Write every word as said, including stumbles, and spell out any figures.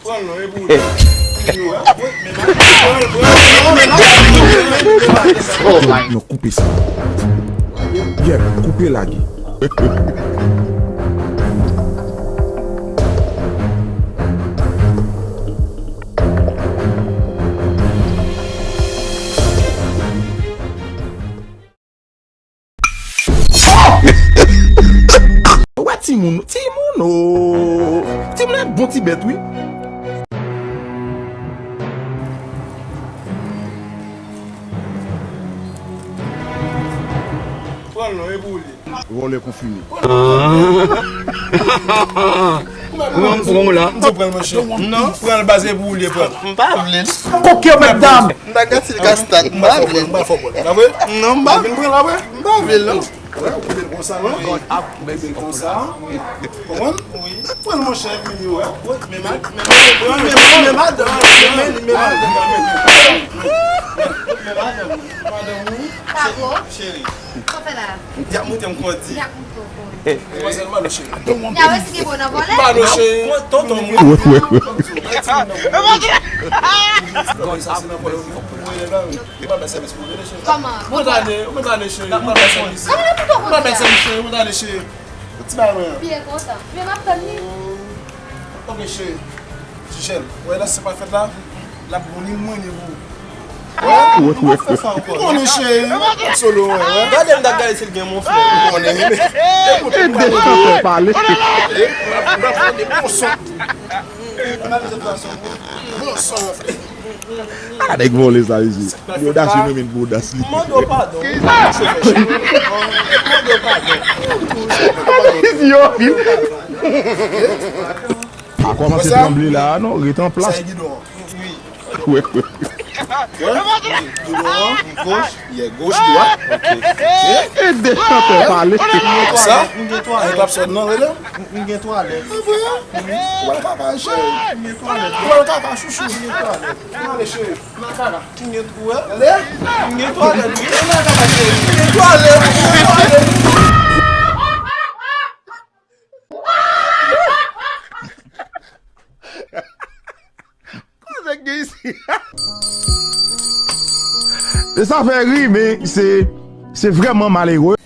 Pran l non, e pou ou. Yo, a, pran, men ma, pran, pran, pran, men ma, men ma, men ma. Oh my. Non, koupe sa. Yeah, koupe lage. Wè timoun, timoun o. Timoun e bon ti bèt wi. Pran l non, e pou ou li. Vòlè konfime. Ou wè m pran w la. M te pran l, monchè. Non. Pran l, baz, e pou ou li, pran l. M pa vle l. Koke, medam. M pa gate l ka stat. M pa vle l. M pa fè pran l. N ap vre? Non, m pa vle l. Vin pran l, ap vre? M pa vle l, non. Wè, ou kite l konsa, non? Ou kite l konsa. Konprann? Wi. Pran l, monchè, vini, wè. Men ma-, men ma-, men ma-, men madanm, men, men, men madanm, men, men, men madanm, wi. Cheri. Sa w fè la? Y ap moute m kondi. Y ap moute w kondi. Ou panse l malo, cheri? Y ap eseye bon nan vòlè? Malo, cheri. Tonton, wi. Wi, wi, wi. Sa se nan vòlè, wi. Ou pa bay sèvis pou mwen, cheri. Kòman? Ou mèt ale, ou mèt ale, cheri. Ou pa bay sèvis. Kòman ou moute w kondi a? Ou pa bay sèvis, cheri. Ou mèt ale, cheri. Ti bagay mwen an. Byen kontan. Men m ap tann li. Ok, cheri. Ti jèn. Wè la, se pa fèt la. L ap bon, li mwen, li pou. Wè, wè, wè. Ou konnen, cheri. Solo, wè, wè. Gade m, t ap gade si l gen mon frè. Ou konnen, men. Ekoute, ede chantè pale. E, m ap, m ap fè de bon son. M ap fè de bon son. Bon son, mon frè. Ah, nèg vòlè sa, mesye. Li odasye, mwen menm pou odas li. Mande w padon. Mande w padon. Li di yo. Pa kòmanse tranble la, non. Ret an plas. Sa e gidon an. Wi. Wi, wi. Gidon an, goch. Yeah, goch, dwat. Ok. E de chantè pale. Sa? M gen twalèt. Klapsòn nan, rele. M gen twalèt. Ou wè kaka, cheri. M gen twalèt. Ou wè kaka, chouchou. M gen twalèt. Mwen ale, cheri. Nan kaka. M gen twalèt. M gen twalèt, wi. Nan kaka, cheri. M gen twalèt. M gen twalèt. Koze gen isi. E sa fè ri, men se, se vrèman malere.